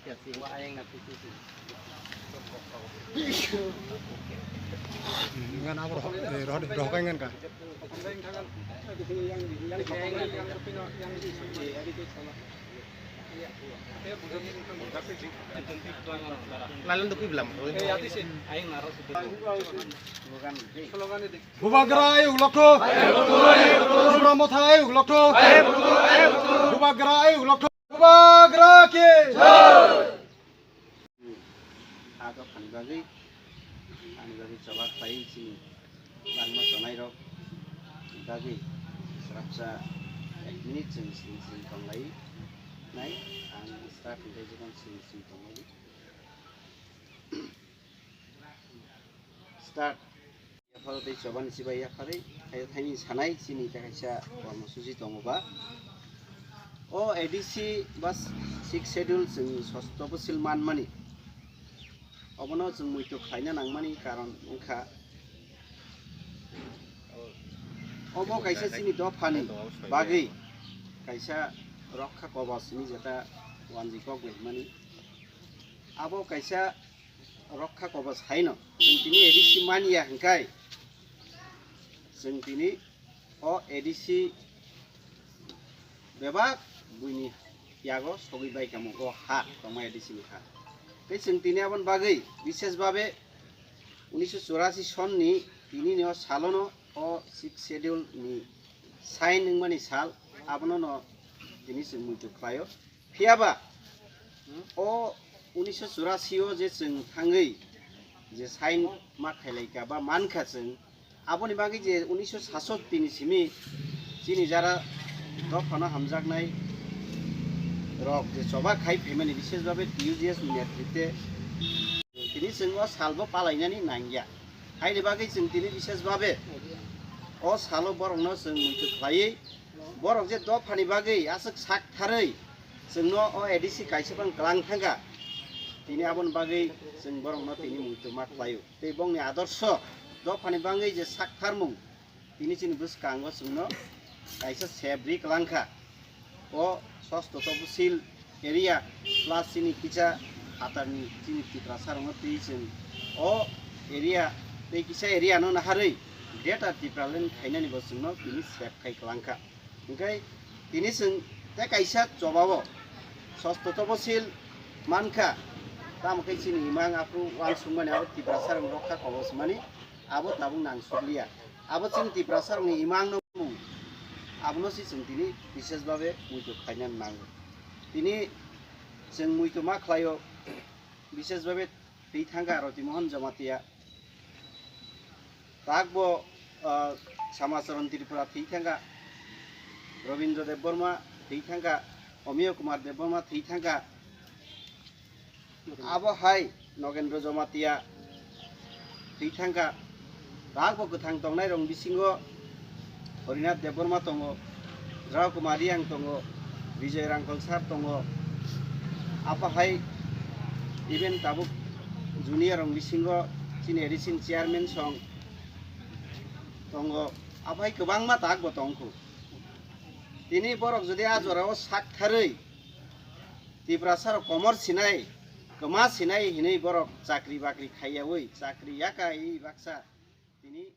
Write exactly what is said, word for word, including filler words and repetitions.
Ngan abo rohok, eh, rohok, rohok ngan ka. Lalu untuk bilang. Bubagra ayuk lokthok. Subra Motha ayuk lokthok. Bubagra ayuk lokthok. Bubagra ki jai. Ado khani bagwi, ani bagwi choba khlai chini langma chonai rok bagwi srapsa ek minute chwng sing sing tonglai nai, ang start hwnkhe jikon sing sing tonglai. Start. Yapharo tei chobani chibai yapharwi, khayo thaini sanai chini ta kaisa kormosuchi tongo ba. O A D C ba Sixth Schedule chwng sosto bosil manmani. Obono chwng muitu khlaina nangmani karon wngkha. Obo kaisa chini dophani bagwi kaisa rokha kobos hwnwi jeta wanjwi kok bai hwnmani. Abo kaisa rokha kobos haino chwng tini A D C manya hwnkhe chwng tini o A D C bebak buini yago sogwi bai kamo o ha tongma A D C ni ha. Tei chwng tini aboni bagwi bishesh babe unisho churasi sonni tini ni o salono o Sixth Schedule ni sign wngmani sal abono no tini chwng muitu khlaio. Phiyaba o unisho churasi o je chwng thangwi je sign ma khailaika ba mankha chwng, aboni bagwi je unisho sasot tini simi chini jara dophano hamjaknai rok je choba khai phaimani, bishesh babe T U J S ni netritwe tini chwng o salbo palainani nangya. Haini bagwi chwng tini bishesh babe o salo borokno chwng muitu khlaiwi borok je dophani bagwi aswk sak tharwi chwngno o A D C kaisa phang klang thangkha, tini aboni bagwi chwng borokno tini muitu ma khlaio. Tei bongni adorsho dophani bagwi je sak tharmung tini chini bwskango chwngno kaisa sep ri klang kha. O sosto toposil area plus chini kisa phatarni chini Tiprasa rokno twi chwng o area tei kisa area no naharwi Greater Tipraland khainani bo chwngno tini sep khai klang kha. Hwnkhe tini chwng tei kaisa chobao sosto toposil mankha, tamo khe chini imang aphuru uansukmani abo Tiprasa rok rokha kobos mani abo tabuk nang sukliya. Abo chini Tiprasa rokni imang no mung. Abono si chwng tini bishesh babe muitu khlaina nango. Tini chwng muitu ma khlaio, bishesh babe twi thangkha Roti Mohan Jamatia. Takbo, ah, Samacharan Tripura twi thangkha, Robindra Debbarma twi thangkha, Omiyo Kumar Debbarma twi thangkha. Abo hai Nogendra Jamatia twi thangkha. Takbo kwthang tongnai rong bisingo Horinath Debbarma tongo, Rao Kumar Reang tongo, Bijoy Rangkhol sir tongo. Abo hai even tabuk junior rong bisingo chini A D C ni chairman song tongo. Abo hai kwbangma takbo tongkhu. Tini borok jodi a jorao sak tharwi Tiprasa rok komor sinai, kwma sinai hinwi borok chakri bakri khaiyawi, chakri yaka i baksa tini